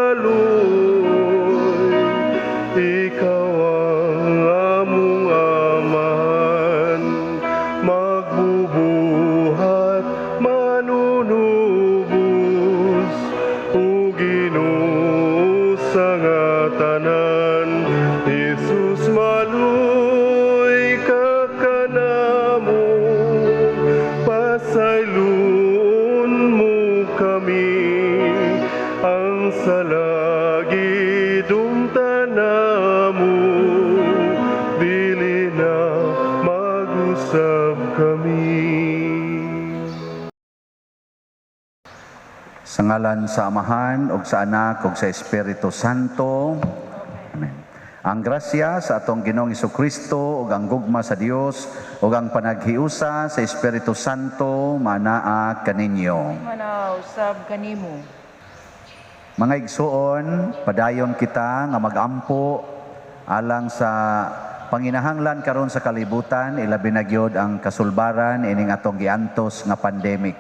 Maluoy, ikaw ang among Amahan, magbubuhat, manunubos, o Ginoo sa nga tanan. Jesus, maluoy ka kanamo, pasayloon mo kami, ang sala gidumtan namo, dili na mag-usab kami. Sa ngalan sa Amahan ug sa Anak ug sa Espiritu Santo. Amen. Ang grasya sa atong Ginoong Kristo ug ang gugma sa Dios ug ang panaghiusa sa Espiritu Santo manaa kaninyo. Manaa usab kanimo. Mga igsuon, padayon kita nga magampo alang sa panginahanglan karon sa kalibutan, ilabi na gyud ang kasulbaran ining atong giantos nga pandemic.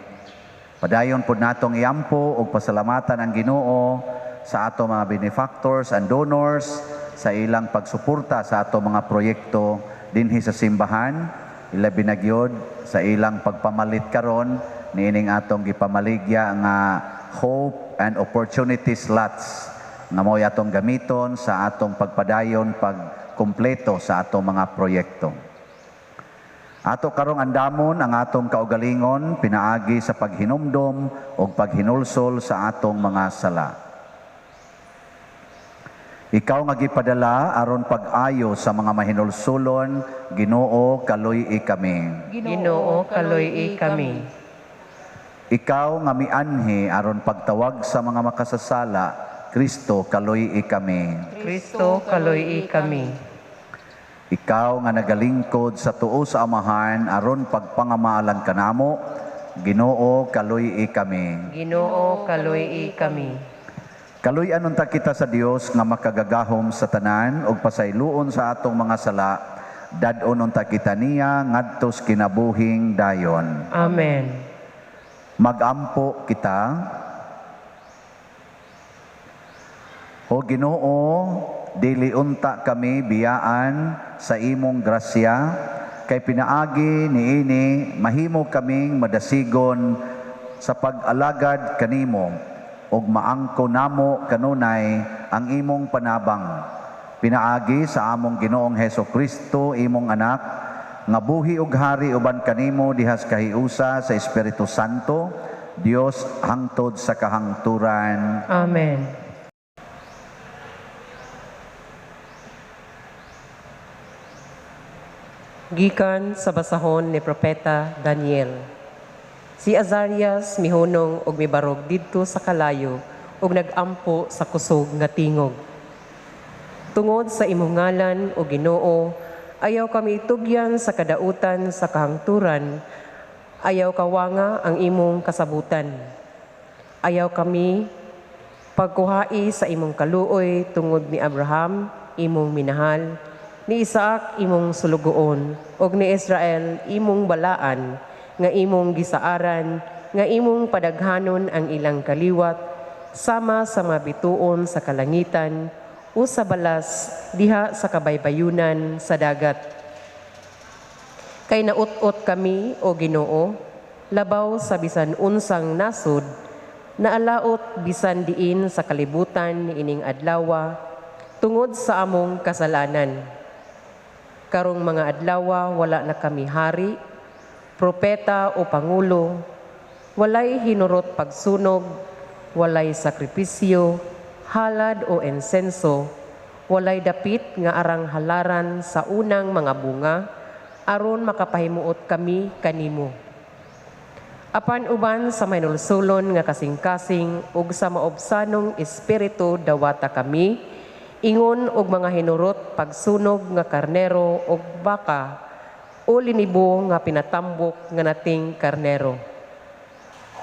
Padayon pud natong iampo ug pasalamatan ang Ginoo sa ato mga benefactors and donors sa ilang pagsuporta sa ato mga proyekto dinhi sa simbahan, ilabi na gyud sa ilang pagpamalit karon niining atong gipamaligya nga Hope and Opportunity Slots nga mao'y atong gamiton sa atong pagpadayon pagkumpleto sa atong mga proyekto. Ato karong andamon ang atong kaugalingon pinaagi sa paghinumdom ug paghinulsol sa atong mga sala. Ikaw nga gipadala aron pag-ayo sa mga mahinulsulon, Ginoo, kaluy-i kami. Ginoo, kaluy-i kami. Ikaw nga mianhi aron pagtawag sa mga makasasala, Kristo, kaluy-i kami. Kristo, kaluy-i kami. Ikaw nga nagalingkod sa tuo sa Amahan aron pagpangamaalan kanamo, Ginoo, kaluy-i kami. Ginoo, kaluy-i kami. Kaluy-an unta kita sa Dios nga makagagahom sa tanan ug pasayloon sa atong mga sala, dad-on unta kita niya ngadto sa kinabuhing dayon. Amen. Magampo kita. O Ginoo, dili unta kami biyaan sa imong grasya, kay pinaagi niini mahimo kaming madasigon sa pag-alagad kanimo ug maangko namo kanunay ang imong panabang. Pinaagi sa among Ginoong Heso Kristo, imong anak, nga buhi ug hari uban kanimo dihas kahiusa sa Espiritu Santo, Dios hangtod sa kahangturan. Amen. Gikan sa basahon ni Propeta Daniel. Si Azarias mihunong og mibarog didto sa kalayo ug nagampo sa kusog nga tingog. Tungod sa imong ngalan, o Ginoo, ayaw kami itugyan sa kadautan sa kahangturan, ayaw kawanga ang imong kasabutan. Ayaw kami pagkuhai sa imong kaluoy tungod ni Abraham, imong minahal, ni Isaac imong sulugoon, ug ni Israel imong balaan, nga imong gisaaran, nga imong padaghanon ang ilang kaliwat, sama sa mga bituon sa kalangitan, o sa balas diha sa kabaybayunan sa dagat. Kay naut-ot kami, o Ginoo, labaw sa bisan unsang nasod, naalaot bisan diin sa kalibutan niining adlawa, tungod sa among kasalanan. Karong mga adlawa wala na kami hari, propeta o pangulo, walay hinurot pagsunog, walay sakripisyo, halad o ensenso, walay dapit nga arang halaran sa unang mga bunga, aron makapahimuot kami kanimo. Apan uban sa mahinulsulon nga kasing-kasing ug sa maobsanong espiritu dawata kami, ingon og mga hinurot pagsunog nga karnero og baka o linibo nga pinatambok nga nating karnero.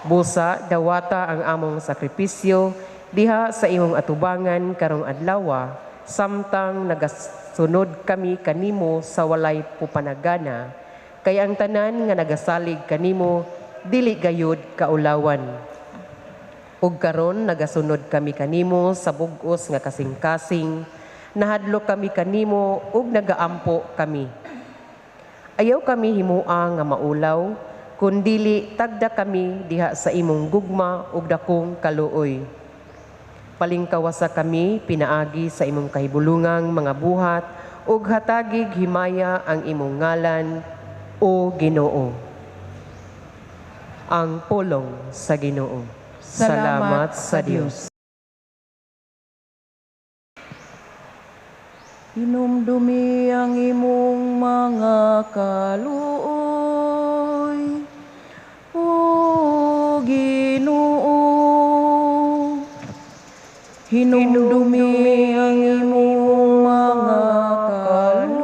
Busa dawata ang among sakripisyo diha sa imong atubangan karong adlawa, samtang nagasunod kami kanimo sa walay pupanagana, kay ang tanan nga nagasalig kanimo dili gayud kaulawan. Ug karon nagasunod kami kanimo sa bug-os nga kasing-kasing, nahadlok kami kanimo ug nagaampo kami. Ayaw kami himua nga maulaw, kundili tagda kami diha sa imong gugma ug dakong kaluoy. Palingkawasa kami pinaagi sa imong kahibulungang mga buhat ug hatagig himaya ang imong ngalan, O Ginoo. Ang pulong sa Ginoo. Salamat sa Dios. Hinumdumi ang imong mga kaluoy, O Ginoo. Hinumdumi ang imong mga kaluoy,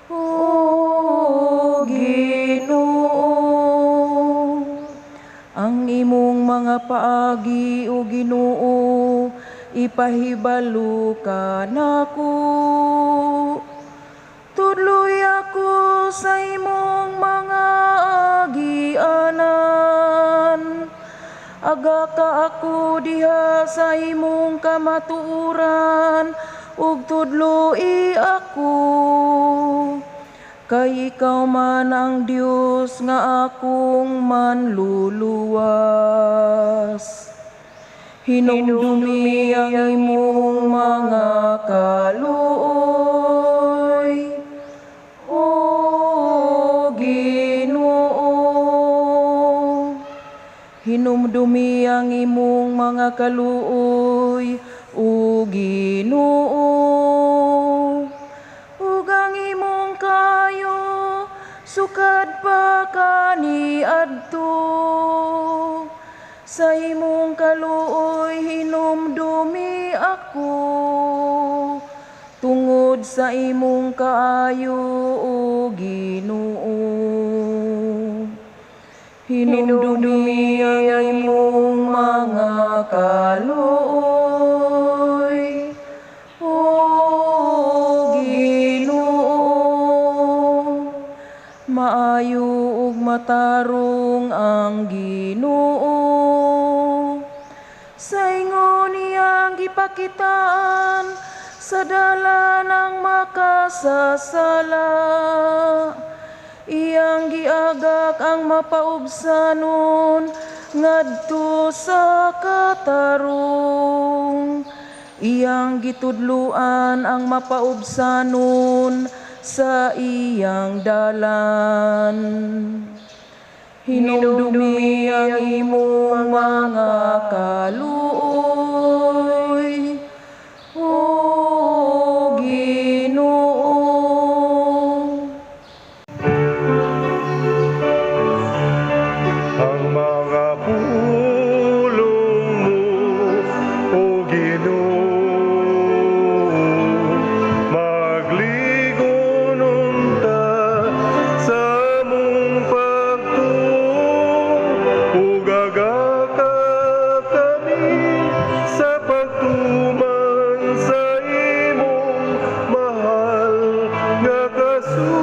O Ginoo. Ang imong mga paagi, O Ginoo, ipahibalo ka nako. Tudloy ako sa imong mga agianan. Aga ka ako diha sa imong kamatuoran, ug tudloi ako. Kay ikaw man ang Dios nga akong manluluwas. Hinumdumi ang imong mga kaluoy, O Ginoo. Hinumdumi ang imong mga kaluoy, O Ginoo. Ug ang imong kayo sukad pa kaniadto. Sa imong kaluoy hinumdumi ako, tungod sa imong kaayo, O Ginoo. Hinumdumi ang imong mga kaluoy, O Ginoo. Maayo ug matarong ang Ginoo. Sa ingon niyang gipakitaan sa dalan ang makasasala. Iyang giagak ang mapaubsanon ngadto sa katarong. Iyang gitudluan ang mapaubsanon sa iyang dalan. Hinumdumi ang imong mga kaluoy, O Ginoo. Ang mga pulong mo, O Ginoo, magligon unta sa among pagtuo, ug agaka kami sa pagtuman sa imong mahal nga kasuguan.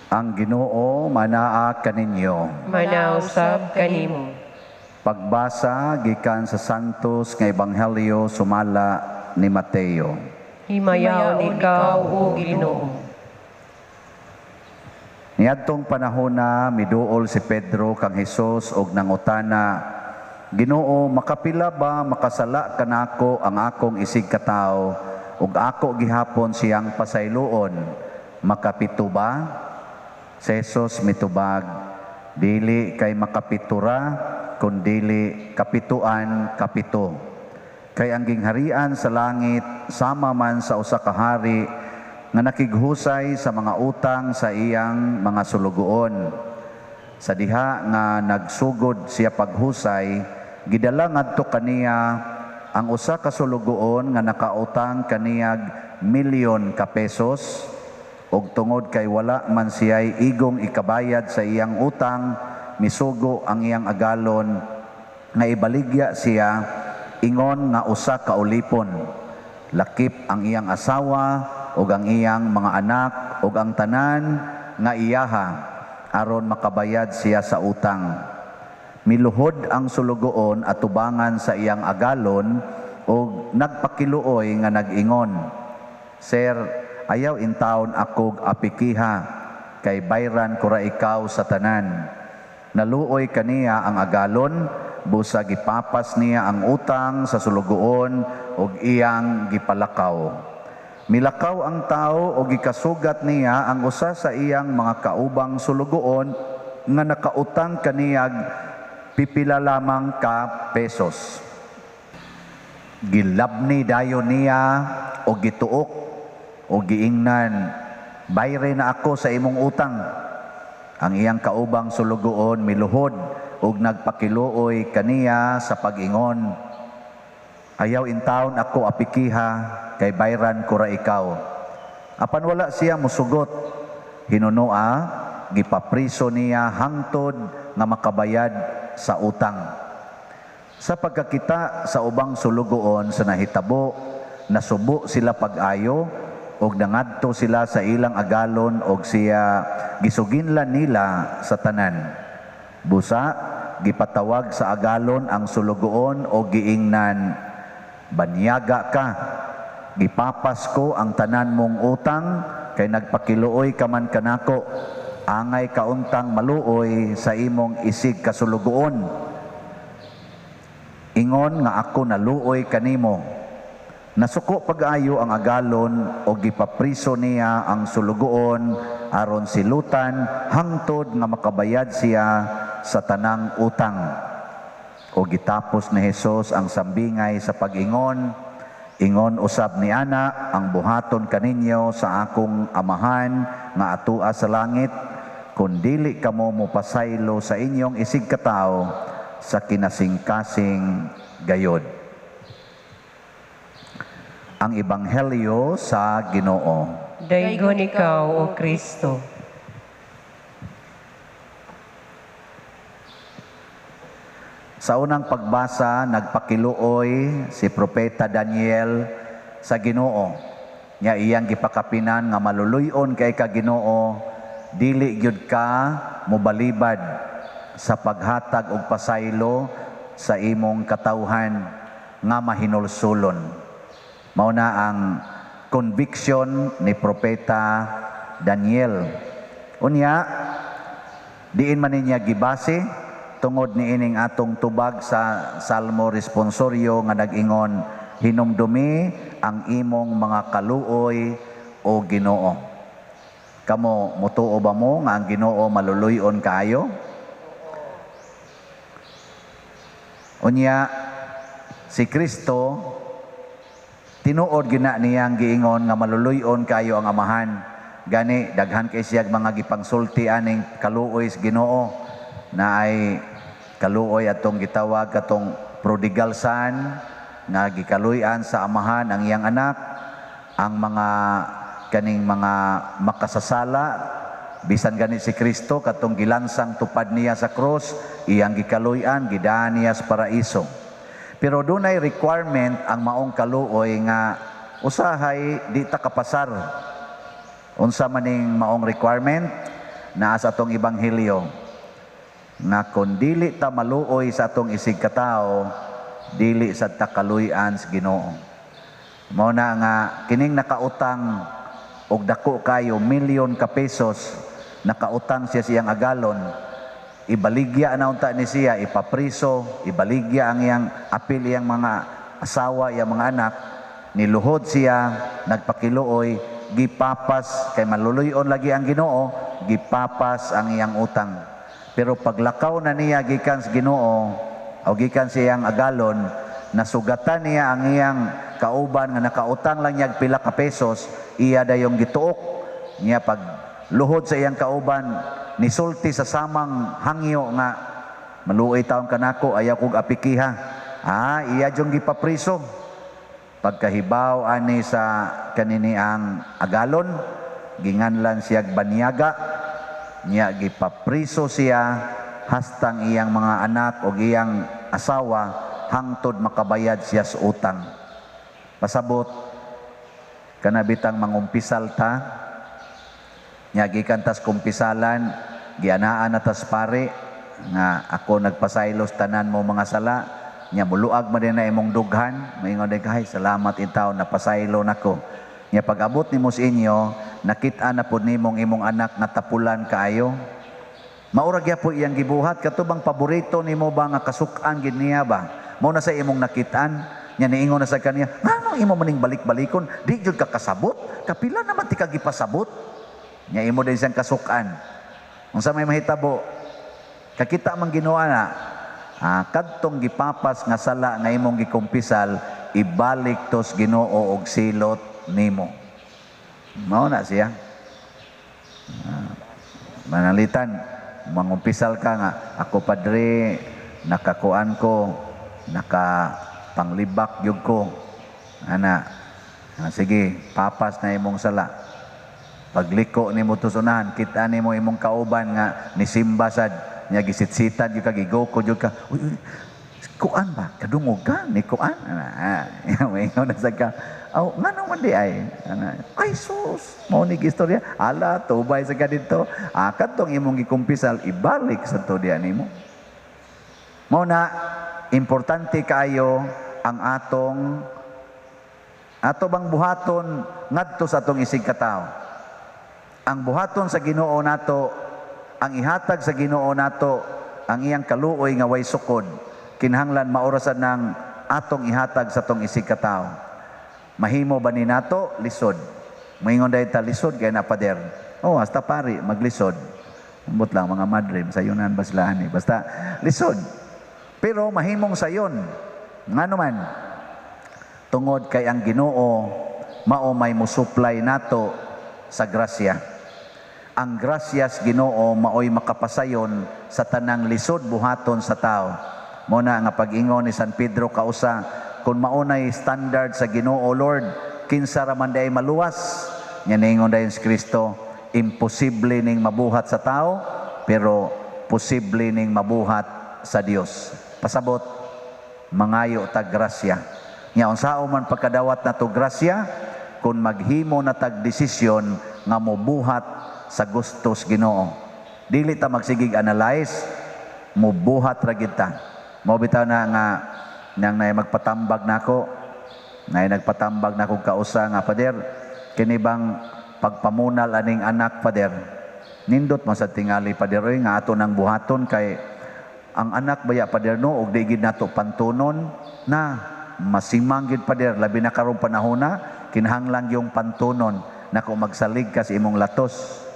Ang Ginoo manaa kaninyo. Manausab kanimo. Pagbasa gikan sa Santos nga Ebanghelyo sumala ni Mateo. Himayaon ikaw, O Ginoo. Niadtong panahona miduol si Pedro kang Hesus og nangutana, Ginoo, makapila ba makasala kanako ang akong isig katawo ug ako gihapon siyang pasayloon? Makapito ba? Si Jesus mitubag, dili kay makapitura, kundili kapituan kapito. Kay ang gingharian sa langit sama man sa usa ka hari nga nakighusay sa mga utang sa iyang mga sulugoon. Sa diha nga nagsugod siya paghusay, gidala ngadto kaniya ang usa ka sulugoon nga nakautang kaniyag milyon ka pesos, ug tungod kay wala man siya'y igong ikabayad sa iyang utang, misugo ang iyang agalon nga ibaligya siya ingon nga usa ka ulipon, lakip ang iyang asawa ug ang iyang mga anak ug ang tanan nga iyaha aron makabayad siya sa utang. Miluhod ang sulugoon atubangan sa iyang agalon ug nagpakiluoy nga nag-ingon, "Sir, ayaw intawon akog apikiha, kay bayran ko ra ikaw sa tanan." Naluoy kaniya ang agalon, busa gipapas niya ang utang sa sulugoon ug iyang gipalakaw. Milakaw ang tao ug gikasugat niya ang usa sa iyang mga kaubang sulugoon nga nakautang kaniyag pipila lamang ka pesos. Gilabni dayon niya og gituok og giingnan, "Bayre na ako sa imong utang." Ang iyang kaubang sulugoon miluhod ug nagpakiluoy kaniya sa pag-ingon, "Ayaw intawon ako apikiha, kay bayran ko ra ikaw." Apan wala siya musugot. Hinunoa, gipapriso niya hangtod nga makabayad sa utang. Sa pagkakita sa ubang sulugoon sa nahitabo, nasubo sila pag-ayo og nangadto sila sa ilang agalon og siya gisuginlan nila sa tanan. Busa gipatawag sa agalon ang sulugoon og giingnan, "Banyaga ka, gipapas ko ang tanan mong utang kay nagpakiluoy ka man kanako. Angay kauntang maluoy sa imong isig kasulugoon, ingon nga ako naluoy kanimo." Nasuko pag-ayo ang agalon o gipapriso niya ang sulugoon aron silutan hangtod nga makabayad siya sa tanang utang. O gitapos ni Hesus ang sambingay sa pag-ingon, "Ingon usab ni ana ang buhaton kaninyo sa akong Amahan nga atua sa langit kun dili kamo mopasaylo sa inyong isig katawo sa kinasingkasing gayod." Ang Ebanghelyo sa Ginoo. Daygon ikaw, O Kristo. Sa unang pagbasa, nagpakiluoy si Propeta Daniel sa Ginoo. Nya iyang gipakapinan nga maluluyon kay ka Ginoo, dili gyud ka mobalibad sa paghatag og pasaylo sa imong katawhan nga mahinulsulon. Mao na ang conviction ni Propeta Daniel. Unya, diin man niya gibase tungod niining atong tubag sa Salmo responsorio nga nag-ingon, "Hinumdumi ang imong mga kaluoy, o Ginoo." Kamo, mutuo ba mo nga ang Ginoo maluluyon kaayo? Unya, si Kristo tinuod gina niyang giingon nga maluluyon kayo ang Amahan. Gani daghan kay siyag mga gipangsulti aning kaluoy sa Ginoo, na ay kaluoy atong gitawag katong prodigal son nga gikaluy-an sa amahan ang iyang anak, ang mga kaning mga makasasala. Bisan gani si Kristo katong gilansang tupad niya sa krus, iyang gikaluy-an, gidaan niya sa paraiso. Pero dunay requirement ang maong kaluoy nga usahay di ta kapasar. Unsa maning maong requirement? Naa sa atong ebanghelyo nga kon dili ta maluoy sa atong isig katawo, dili sad ta kaluy-an sa Ginoo. Mao na nga kining nakautang og dako kayo milyon ka pesos, nakautang siya siyang agalon, ibaligya na unta ni siya, ipapriso, ibaligya ang iyang apil, iyang mga asawa, iyang mga anak, niluhod siya, nagpakiluoy, gipapas, kay maluluyon lagi ang Ginoo, gipapas ang iyang utang. Pero paglakaw na niya gikan sa Ginoo o gikan sa iyang agalon, nasugatan niya ang iyang kauban nga nakautang lang niya pila ka pesos, iya dayong gituok niya. Pag luhod sa iyang kauban, nisulti sa samang hangyo nga, "Maluoy taon kanako, ayaw kog apikiha." Iya jong gipapriso. Pagkahibaw ani sa kanini ang agalon, ginganlan siyag banyaga, niya gipapriso siya hastang iyang mga anak o iyang asawa hangtod makabayad siya sa utang. Pasabot, Kana bitang mangumpisal ta, nya gikan tas kumpisalan, gianaan na tas pare nga ako nagpasaylos tanan mo mga sala, nya muluag man din na imong dughan, moingon din ka, "Ay, salamat intaw, napasaylo nako." Nya pag-abot nimo sa inyo, nakita na pud nimong imong anak nga tapulan kaayo. Maura gyapon iyang gibuhat, kato bang paborito nimo ba nga kasuk-an gid niya ba? Mao na sa imong nakitaan, nya niingon na sa kaniya, "Ngano imo maning balik-balikon? Di jud ka kasabot? Kapila naman ti ka gipasabot?" Nya imo din siyang kasukan. Unsa may mahitabo? Kakita man Ginoo na, kadtong gipapas nga sala nga imong gikumpisal, ibalik tos Ginoo og silot nimo. Mao na siya. Manalitan, mangumpisal ka nga, "Ako padre, nakakuan ko, nakapanglibak gyud ko." Ana, sige, papas na imong sala. Pagliko nimo tusunahan, kita nimo imong kauban nga nisimba sad, nya gisitsitan gyud ka, gigoko gyud ka. "Uy, uy, kuan ba? Kadungog ka ni kuan?" Ana, maingon na sa ka. "Aw, ngano man di ay?" Ana, "Ay sus, mao ni istorya." Ala, tubay sa ka dito. Kadtong imong gikumpisal, ibalik sa to diya nimo. Mao na importante kaayo ang atong ato bang buhaton ngadto sa atong isig katawo. Ang buhaton sa Ginoo nato, ang ihatag sa Ginoo nato, ang iyang kaluoy nga way sukod, kinahanglan maorasan ng atong ihatag sa atong isig katawo. Mahimo ba ni nato? Lisod. Moingon dahil ta, "Lisod kay na, pader." Oh, hasta pari maglisod. Ambot lang mga madre, sayunan ba sila ani? Basta lisod. Pero mahimong sayon. Ngano man? Tungod kay ang Ginoo mao may musuplay nato sa grasya. Ang grasyas Ginoo maoy makapasayon sa tanang lisod buhaton sa tao. Mo na nga pag-ingon ni San Pedro kausa, "Kung maunay standard sa Ginoo, Lord, kinsa ra man diay maluwas?" Nya ningon dayon si Kristo, "Imposible ning mabuhat sa tao, pero posible ning mabuhat sa Dios." Pasabot, mangayo tag grasya. Nya unsao man pagkadawat nato grasya kung maghimo na tag desisyon nga mobuhat sa gustos Ginoo. Dili ta magsigig analyze, mobuhat ra gid ta. Mao bitaw na nga nang nay magpatambag nako, nay nagpatambag nako kausa nga, "Pader, kini bang pagpamunal aning anak, pader?" "Nindot man sa tingali, pader, oy, nga ato nang buhaton kay ang anak baya, pader, no, og di gid nato pantunon na masimang gid, pader, labi na karong panahona, kinahanglan yung pantunon." "Nako, magsalig ka sa imong latos,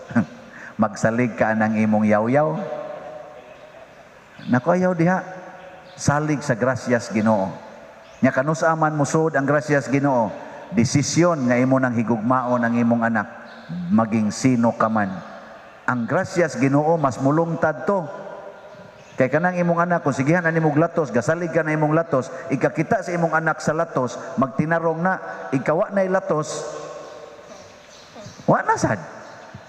magsalig ka ng imong yaw-yaw. Nako, ayaw diha, salig sa grasyas Ginoo." Nya kanusa man musod ang grasyas Ginoo? Desisyon nga imo nang higugmaon ang imong anak maging sino ka man. Ang grasyas Ginoo mas mulungtad to. Kay kanang imong anak, kung sigihan na nimong latos, gasalig ka na imong latos, ikakita sa imong anak sa latos, magtinarong na, ikawa na latos, wa na sad.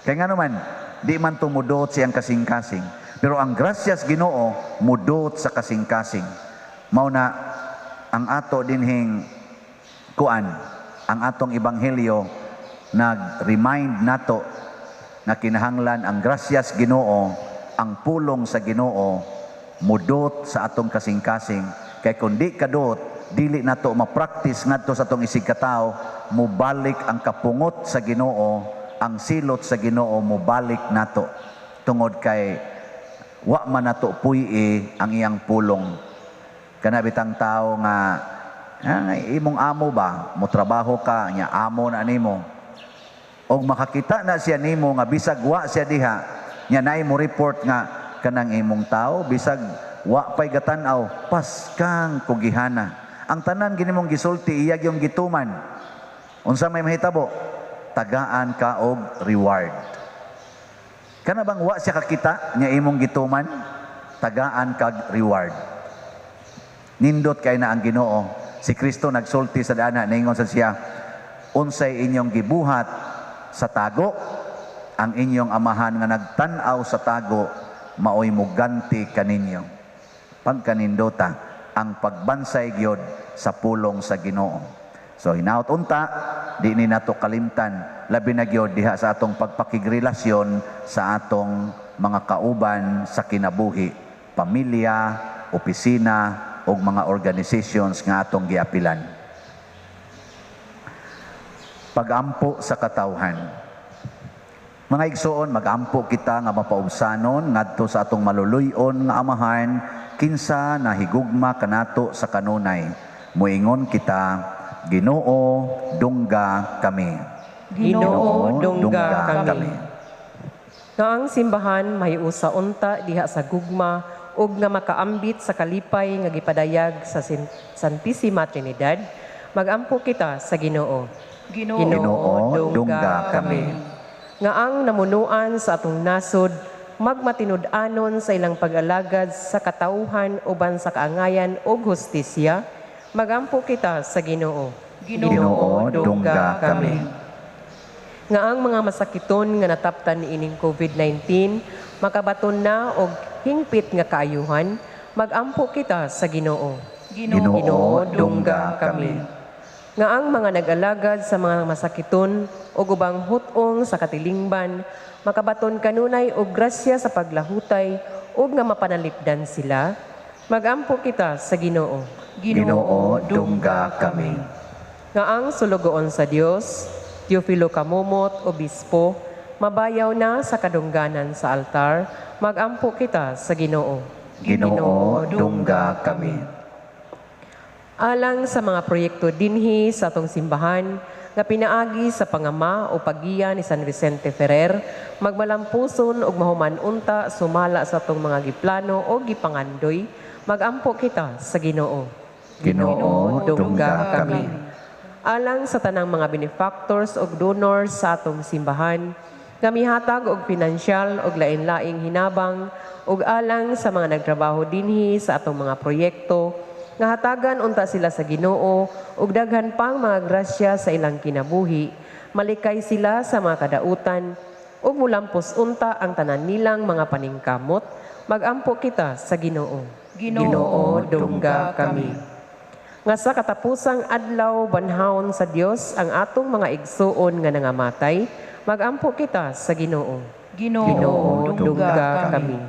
Kay nga naman, di man tumudot siyang kasing-kasing. Pero ang grasyas Ginoo mudot sa kasing-kasing. Mao na ang ato dinhing kuan, ang atong ebanghelyo nag-remind nato na kinahanglan ang grasyas Ginoo, ang pulong sa Ginoo mudot sa atong kasing-kasing. Kay kung di kadot, dili nato ma-practice ngadto sa atong isig katawo, mubalik ang kapungot sa Ginoo, ang silot sa Ginoo mubalik nato. Tungod kay wa man nato puy-i ang iyang pulong. Kana bitang tao nga imong amo ba, mo trabaho ka, nya amo na nimo. Og makakita na siya nimo nga bisag wa siya diha, nya naay mo report nga kanang imong tao bisag wa pay gatan-aw, paskang kugihana. Ang tanan ginimong gisulti iya yung gituman. Unsa may mahitabo? Tagaan ka og reward. Kana bang wa siya kakita nya imong gituman, tagaan kag reward. Nindot kay na ang Ginoo. Si Kristo nagsulti sa dana, ningon sa siya, "Unsay inyong gibuhat sa tago, ang inyong amahan nga nagtan-aw sa tago maoy muganti kaninyo." Pagkanindota ang pagbansay gyud sa pulong sa Ginoo. So hinaot unta di ni nato kalimtan, labi na gyud diha sa atong pagpakigrelasyon sa atong mga kauban sa kinabuhi, pamilya, opisina ug mga organizations nga atong giapilan. Pagampo sa katawhan. Mga igsoon, magampo kita nga mapaubsanon ngadto sa atong maluluy-on nga Amahan, kinsa nahigugma kanato sa kanunay. Muingon kita, Ginoo, dungga kami. Ginoo, dungga kami. Nga ang simbahan mahiusa unta diha sa gugma ug nga makaambit sa kalipay nga gipadayag sa Santissima Trinidad, magampo kita sa Ginoo. Ginoo, dungga kami. Nga ang namunuan sa atong nasod magmatinud-anon sa ilang pag-alagad sa katawhan uban sa kaangayan ug hustisya, magampo kita sa Ginoo. Ginoo, dungga kami. Nga ang mga masakiton nga nataptan niining COVID-19 makabaton na og hingpit nga kaayuhan, magampo kita sa Ginoo. Ginoo, dungga kami. Nga ang mga nag-alagad sa mga masakiton ug ubang hut-ong sa katilingban makabaton kanunay og grasya sa paglahutay ug nga mapanalipdan sila, magampo kita sa Ginoo. Ginoo, dungga kami. Nga ang sulugoon sa Dios, Teofilo Camomot, Obispo, mabayaw na sa kadungganan sa altar, magampo kita sa Ginoo. Ginoo, dungga kami. Alang sa mga proyekto dinhi sa atong simbahan nga pinaagi sa pangama o paggiya ni San Vicente Ferrer, magmalampuson ug mahuman unta sumala sa atong mga giplano o gipangandoy, magampo kita sa Ginoo. Ginoo, dungga kami. Alang sa tanang mga benefactors ug donors sa atong simbahan, nga mihatag og pinansyal og lain-laing hinabang, ug alang sa mga nagtrabaho dinhi sa atong mga proyekto, nga hatagan unta sila sa Ginoo ug daghan pang mga grasya sa ilang kinabuhi, malikay sila sa mga kadautan ug mulampos unta ang tanan nilang mga paningkamot, magampo kita sa Ginoo. Ginoo, dungga kami. Nga sa katapusang adlaw banhawon sa Dios ang atong mga igsuon nga nangamatay, magampo kita sa Ginoo. Ginoo, dungga kami.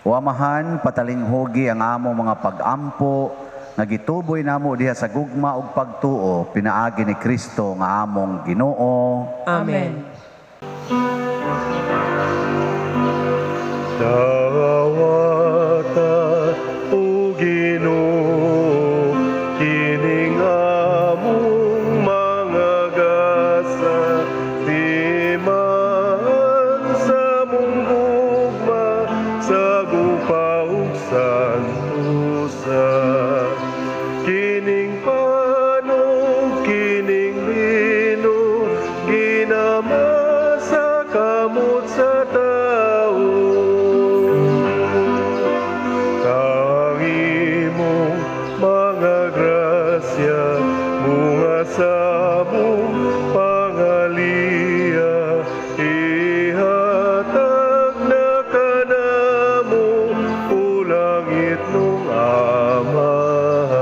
O Amahan, patalinghugi ang among mga pag-ampo nga gituboy namo diha sa gugma ug pagtuo pinaagi ni Kristo nga among Ginoo. Amen. Dawata o Ginoo, kining among mga gasa, timaan sa among gugma, sa gupa ug santusa. Kining pan ug kining bino, ginama sa kamot sa tao. Ang imong mga grasya, bunga sa among pangaliya, ihatag na kanamo, o langit nung Amahan.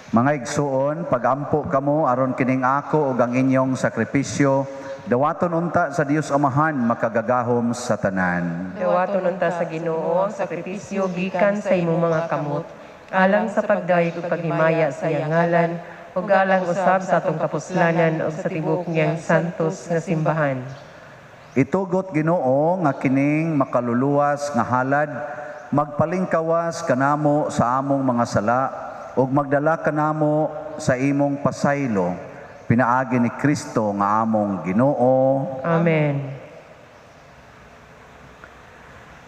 Mga igsuon, pagampo kamo aron kining ako ug ang inyong sakripisyo, dawaton unta sa Dios Amahan makagagahom sa tanan. Dawaton unta sa Ginoo ang sakripisyo gikan sa imong mga kamot, alang sa pagdayeg ug paghimaya sa iyang ngalan, ug alang usab sa atong kapuslanan ug sa tibuok niyang santos nga simbahan. Itugot Ginoo nga kining makaluluwas nga halad magpalingkawas kanamo sa among mga sala ug magdala kanamo sa imong pasaylo, pinaagi ni Kristo nga among Ginoo. Amen.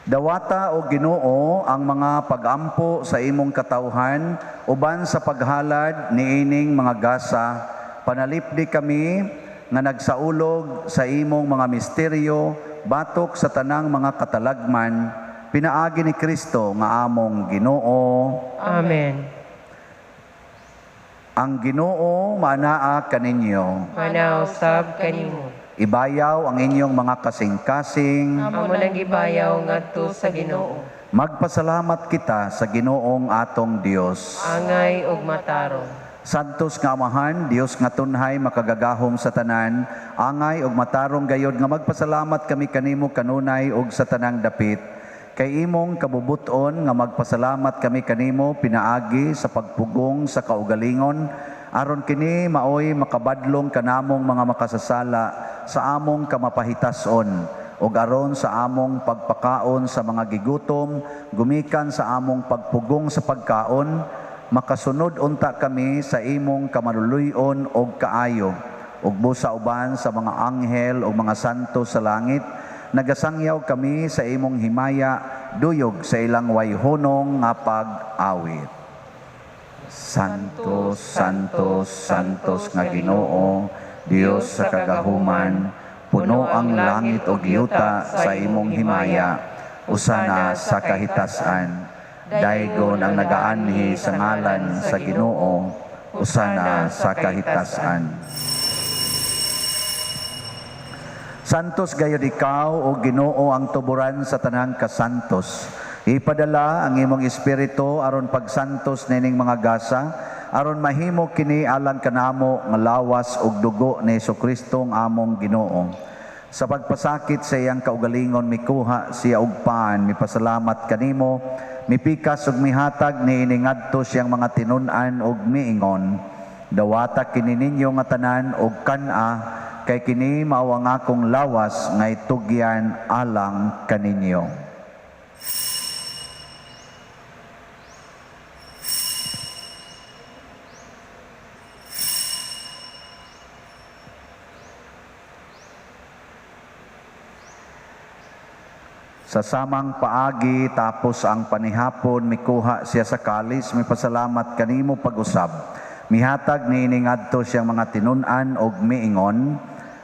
Dawata o Ginoo ang mga pagampo sa imong katawhan uban sa paghalad niining mga gasa, panalipdi kami nga nagsaulog sa imong mga misteryo batok sa tanang mga katalagman, pinaagi ni Kristo nga among Ginoo. Amen. Ang Ginoo maanaa kaninyo. Manaw sab kanimo. Ibayaw ang inyong mga kasing-kasing. Amo nang gibayaw ngadto sa Ginoo. Magpasalamat kita sa Ginoong atong Dios. Angay ug matarong. Santos nga Amahan, Dios nga tunhay makagagahom sa tanan, angay ug matarong gayod nga magpasalamat kami kanimo kanunay ug sa tanang dapit. Kay imong kabubuton nga magpasalamat kami kanimo pinaagi sa pagpugong sa kaugalingon, aron kini maoy makabadlong kanamong mga makasasala sa among kamapahitason, ug aron sa among pagpakaon sa mga gigutom, gumikan sa among pagpugong sa pagkaon, makasunod unta kami sa imong kamaluluyon og kaayo, ug busa uban sa mga anghel ug mga santo sa langit, nagasangyaw kami sa imong himaya, duyog sa ilang wayhunong nga pag-awit. Santo, Santo, Santos nga Ginoo, Dios sa kagahuman, puno ang langit ug yuta sa imong himaya, usana sa kahitasan. Daygon ang nagaanhi sa ngalan sa Ginoo, usana sa kahitasan. Santos gayud ikaw o Ginoo ang tuburan sa tanang kasantos. Ipadala ang imong espiritu aron pagsantos nining mga gasa, aron mahimo kini alang kanamo nga lawas ug dugo ni Hesukristo ang among Ginoo. Sa pagpasakit sa iyang kaugalingon mikuha siya og paan, mipasalamat kanimo, mipikas ug mihatag niini ngadto siyang mga tinun-an ug miingon, dawata kini ninyo nga tanan og kan-a, kay kini mao ang akong lawas nga itugyan alang kaninyo. Sa samang paagi tapos ang panihapon, mikuha siya sa kalis, mipasalamat kanimo pag-usab. Mihatag niini ngadto siyang mga tinun-an og miingon,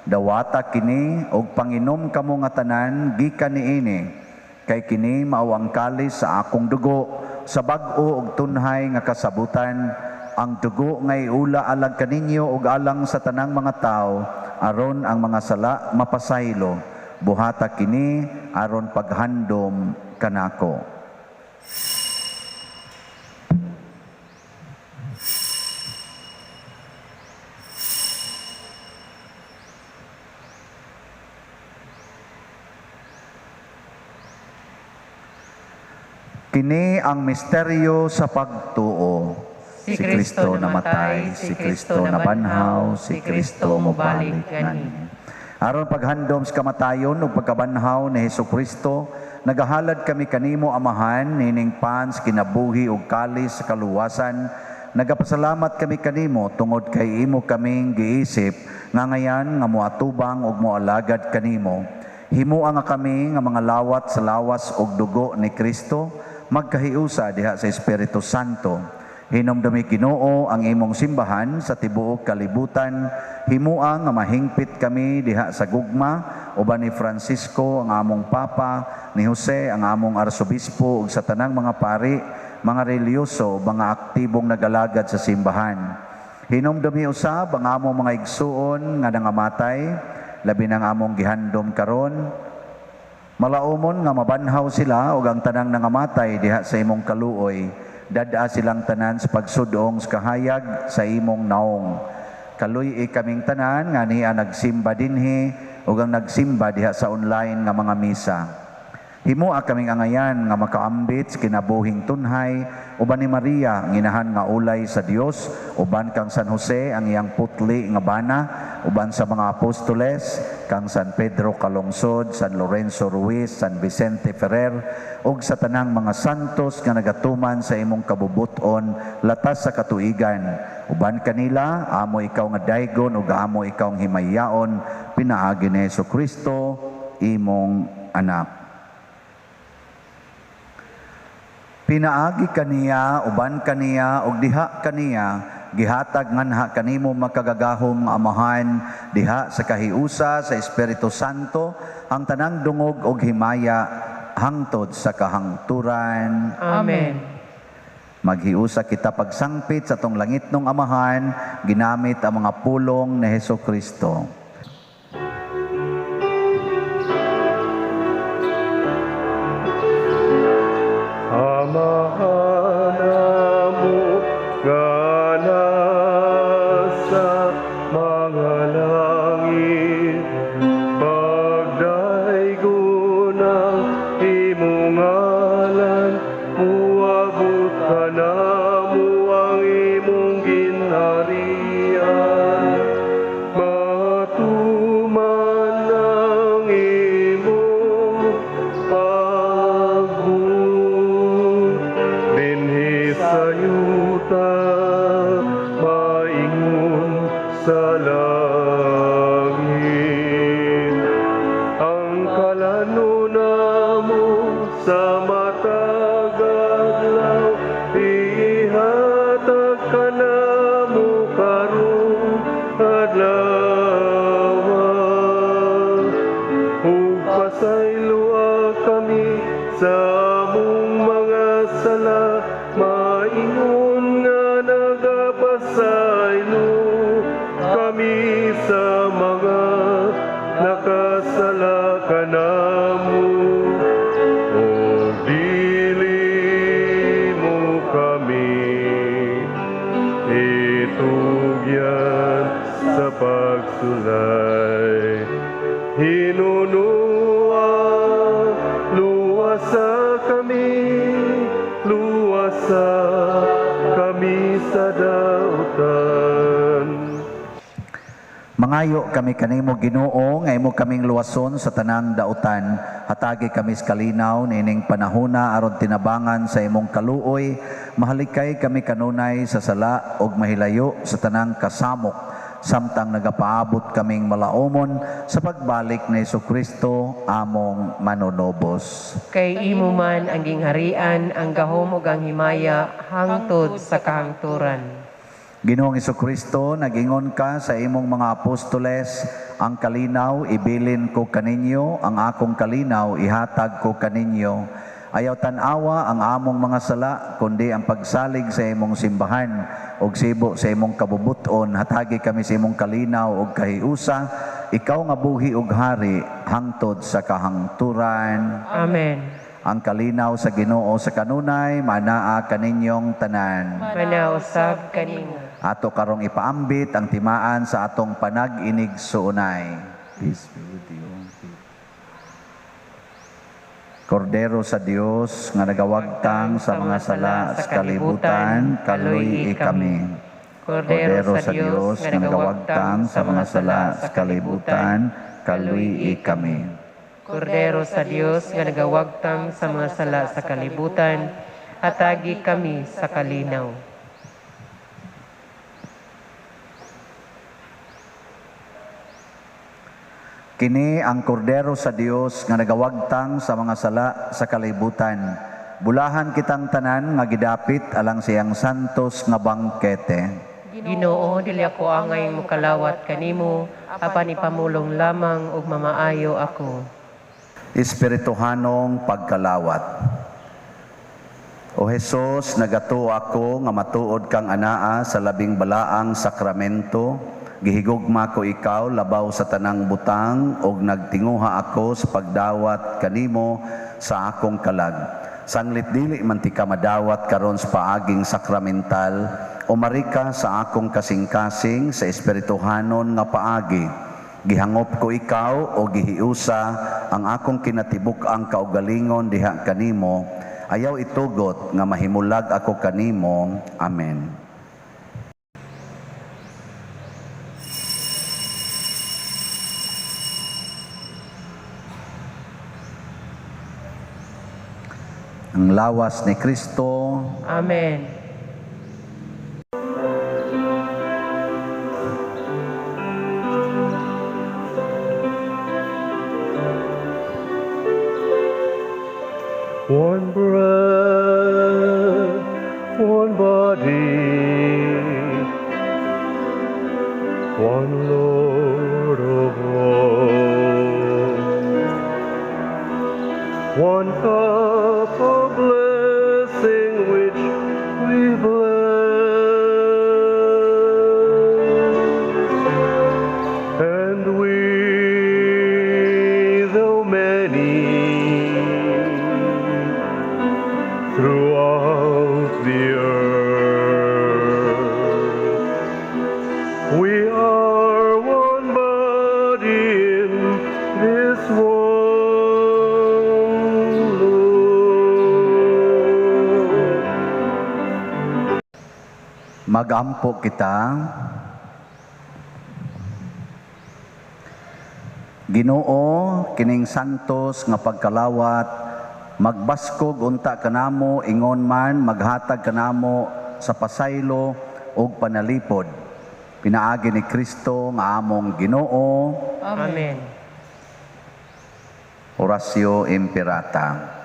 dawata kini og panginom kamo nga tanan gikan niini, kay kini mao ang kalis sa akong dugo, sa bag-o og tunhay nga kasabutan, ang dugo nga iula alang kaninyo og alang sa tanang mga tawo, aron ang mga sala mapasaylo. Buhata kini aron paghandom kanako. Kini ang misteryo sa pagtuo. Si Kristo namatay, si Kristo nabanhaw, si Kristo mobalik nganhi. Aron paghandom sa kamatayon ug pagkabanhaw ni Hesukristo, nagahalad kami kanimo Amahan nining pan sa kinabuhi ug kalis sa kaluwasan. Nagapasalamat kami kanimo tungod kay imo kaming giisip nga ngayan nga moatubang ug moalagad kanimo. Himoa nga kami nga mga lawat sa lawas ug dugo ni Kristo, magkahiusa diha sa Espiritu Santo. Hinumdumi Ginoo ang imong simbahan sa tibuok kalibutan. Himoa nga mahingpit kami diha sa gugma uban ni Francisco ang among Papa, ni Jose ang among Arsobispo ug sa tanang mga pari, mga relihiyoso, mga aktibong nagalagad sa simbahan. Hinumdumi usab ang among mga igsuon nga nangamatay, labi nang among gihandom karon. Malaumon nga mabanhaw sila ug ang tanang nangamatay diha sa imong kaluoy. Dada silang tanan sa pagsudong sa kahayag sa imong naong. Kaluy-i kaming tanan nga niya nagsimba dinhi ug ang nagsimba diha sa online nga mga misa. Himoa kaming angayan nga makaambit sa kinabuhing tunhay uban ni Maria ang inahan nga ulay sa Dios, uban kang San Jose ang iyang putli nga bana, uban sa mga apostoles kang San Pedro Calungsod, San Lorenzo Ruiz, San Vicente Ferrer, ug sa tanang mga santos nga nagatuman sa imong kabubuton latas sa katuigan. Uban kanila amo ikaw nga daygon ug amo ikaw ang himayaon pinaagi ni Hesukristo imong anak. Pinaagi kaniya, uban kaniya, ug diha kaniya, gihatag nganha kanimo makagagahom nga Amahan, diha sa kahiusa sa Espiritu Santo, ang tanang dungog og himaya hangtod sa kahangturan. Amen. Maghiusa kita pagsangpit sa tong langitnong Amahan, ginamit ang mga pulong ni Hesukristo. sala, maingon nga nagapasaylo kami sa mga nakasala kanamo. Ug dili mo kami itugyan sa pagsulay. Hinunua, luwasa kami, luwasa kami sa dautan. Mangayo kami kanimo, Ginoo, nga imo kaming luwason sa tanang dautan. Hatagi kami sa kalinaw niining panahona aron tinabangan sa imong kaluoy, mahalikay kami kanunay sa sala ug mahilayo sa tanang kasamok samtang nagapaabot kaming malaumon sa pagbalik ni Kristo among manunubos. Kay imo man ang gingharian, ang gahom ug ang himaya hangtod sa kahangturan. Ginoong Kristo, nagingon ka sa imong mga apostoles, ang kalinaw ibilin ko kaninyo, ang akong kalinaw ihatag ko kaninyo. Ayaw tan-awa ang among mga sala, kundi ang pagsalig sa imong simbahan ug sibo sa imong kabubuton. Hatagi kami sa imong kalinaw ug kahiusa, ikaw nga buhi ug hari hangtod sa kahangturan. Amen. Ang kalinaw sa Ginoo sa kanunay manaa kaninyong tanan. Manausab kanimo. Ato karong ipaambit ang timaan sa atong panag-inig suunay. Peace be with you. Kordero sa Dios nga nagawagtang sa mga sala sa kalibutan, kaluy kami. Kordero sa Dios nga nagawagtang sa mga sala sa kalibutan, kaluy kami. Kordero sa Dios nga nagawagtang sa mga sala sa kalibutan, hatagi kami sa kalinaw. Kini ang kordero sa Dios nga nagawagtang sa mga sala sa kalibutan. Bulahan kitang tanan nga gidapit alang siyang santos nga bangkete. Ginoo, dili ako angay mokalawat kanimo, apan ipamulong lamang ug mamaayo ako. Espirituhanong pagkalawat. O Hesus, nagatuo ako nga matuod kang anaa sa labing balaang sakramento. Gihigugma ko ikaw labaw sa tanang butang og nagtinguha ako sa pagdawat kanimo sa akong kalag. Sanglit dili man ti ka madawat karon sa paaging sakramental, umarika sa akong kasing-kasing sa espirituhanon nga paagi. Gihangop ko ikaw o gihiusa ang akong kinatibuk-ang kaugalingon diha kanimo. Ayaw itugot nga mahimulag ako kanimo. Amen. Ang lawas ni Kristo. Amen. One bread, one body, one Lord of all, one cup of blessing which we bless, and we, though many, throughout the earth, we are one body in this one Lord. Magampo kita. Ginoo, kining santos nga pagkalawat, magbaskog unta kanamo ingon man maghatag kanamo sa pasaylo ug panalipod. Pinaagi ni Kristo nga among Ginoo. Amen. Oratio Imperata.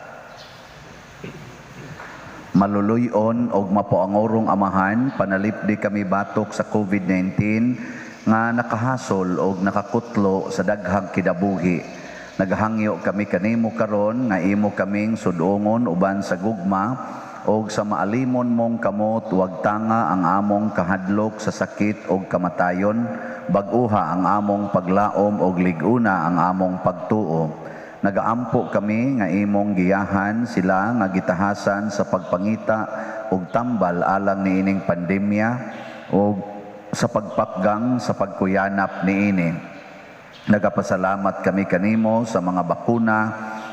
Maluluyon og mapuangorong Amahan, panalipdi kami batok sa COVID-19 nga nakahasol og nakakutlo sa daghang kinabuhi. Nagahangyo kami kanimo karon nga imo kaming sudongon uban sa gugma Og sa maalimon mong kamot, wagtanga ang among kahadlok sa sakit og kamatayon, bag-uha ang among paglaom og lig-una ang among pagtuo. Nagaampo kami nga imong giyahan sila nga gitahasan sa pagpangita og tambal alang niining pandemya og sa pagpakgang sa pagkuyanap niini. Nagapasalamat kami kanimo sa mga bakuna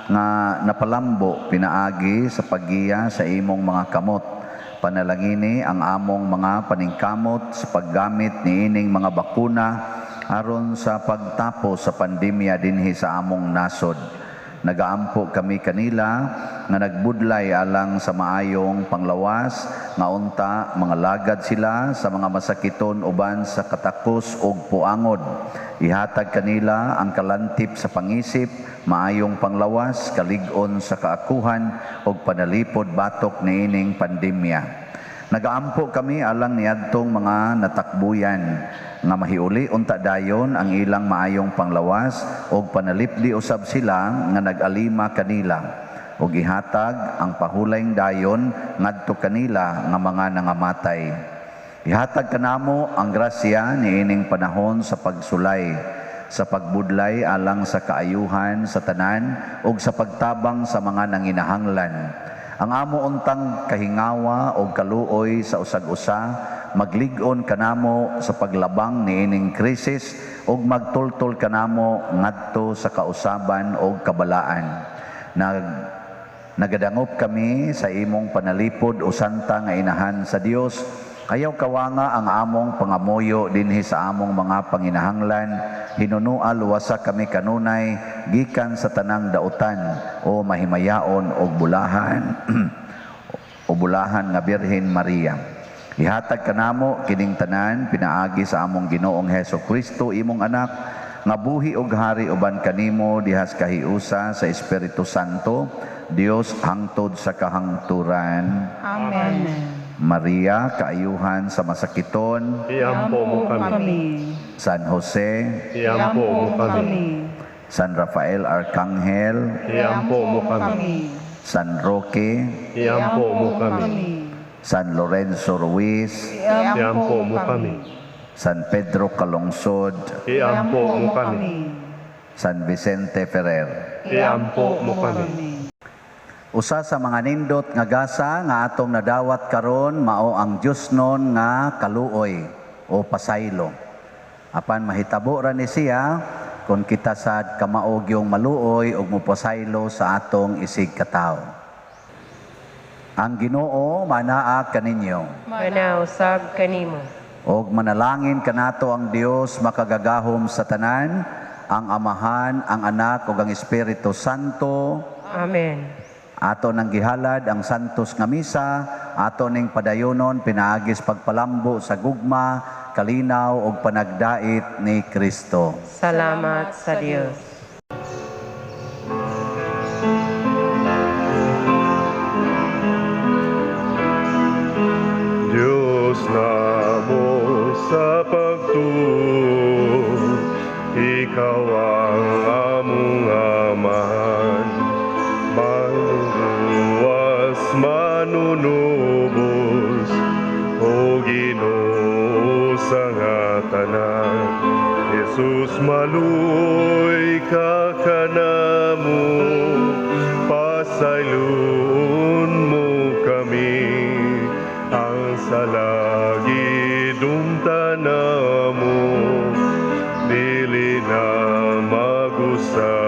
nga napalambo pinaagi sa paggiya sa imong mga kamot. Panalangini ang among mga paningkamot sa paggamit niining mga bakuna aron sa pagtapos sa pandemya dinhi sa among nasod. Nagaampo kami kanila nga nagbudlay alang sa maayong panglawas nga unta mga lagad sila sa mga masakiton uban sa katakos ug puangod. Ihatag kanila ang kalantip sa pangisip, maayong panglawas, kalig-on sa kaakuhan ug panalipod batok niining pandemya. Nagaampo kami alang niadtong mga natakbuyan nga mahiuli unta dayon ang ilang maayong panglawas og panalipdi usab sila nga nag-alima kanila og ihatag ang pahulayng dayon ngadto kanila nga mga nangamatay. Ihatag kanamo ang grasya niining panahon sa pagsulay, sa pagbudlay alang sa kaayuhan sa tanan ug sa pagtabang sa mga nanginahanglan. Ang amo untang kahingawa og kaluoy sa usag-usa maglig-on kanamo sa paglabang niining krisis ug magtultol kanamo ngadto sa kausaban og kabalaan. Nagadangop kami sa imong panalipod o santa nga inahan sa Dios. Ayaw kawanga ang among pangamuyo dinhi sa among mga panginahanglan. Hinunua luwasa kami kanunay gikan sa tanang dautan o mahimayaon og bulahan o bulahan nga Birhen Maria. Ihatag kanamo kining tanan pinaagi sa among Ginoong Heso Kristo imong anak nga buhi og hari uban kanimo dihas kahiusa sa Espiritu Santo, Dios hangtod sa kahangturan. Amen. Maria, kaayuhan sa masakiton, Iampo mo kami. San Jose, Iampo mo kami. San Rafael Arcangel, Iampo mo kami. San Roque, Iampo mo kami. San Lorenzo Ruiz, Iampo mo kami. San Pedro Calungsod, Iampo mo kami. San Vicente Ferrer. Iampo mo kami. Usa sa mga nindot nga gasa nga atong nadawat karon mao ang Diosnon nga kaluoy o pasaylo. Apan mahitabo ra ni siya kung kita sad kamaog yung maluoy ug mopasaylo sa atong isig katawo. Ang Ginoo manaa kaninyo. Manausab kanimo. Og manalangin kanato ang Dios makagagahom sa tanan, ang Amahan, ang Anak ug ang Espiritu Santo. Amen. Ato nang gihalad ang santos nga misa, ato ning padayonon pinaagis pagpalambo sa gugma, kalinaw ug panagdait ni Kristo. Salamat sa Dios. Diyos namo sa pagtuo, ikaw ang among Amahan, manunuwas, manunubos, o Ginoo sa nga tanan. Jesus, maluoy ka kanamo, pasayloon mo kami, ang salagi dumta namo, dili na mag-usab.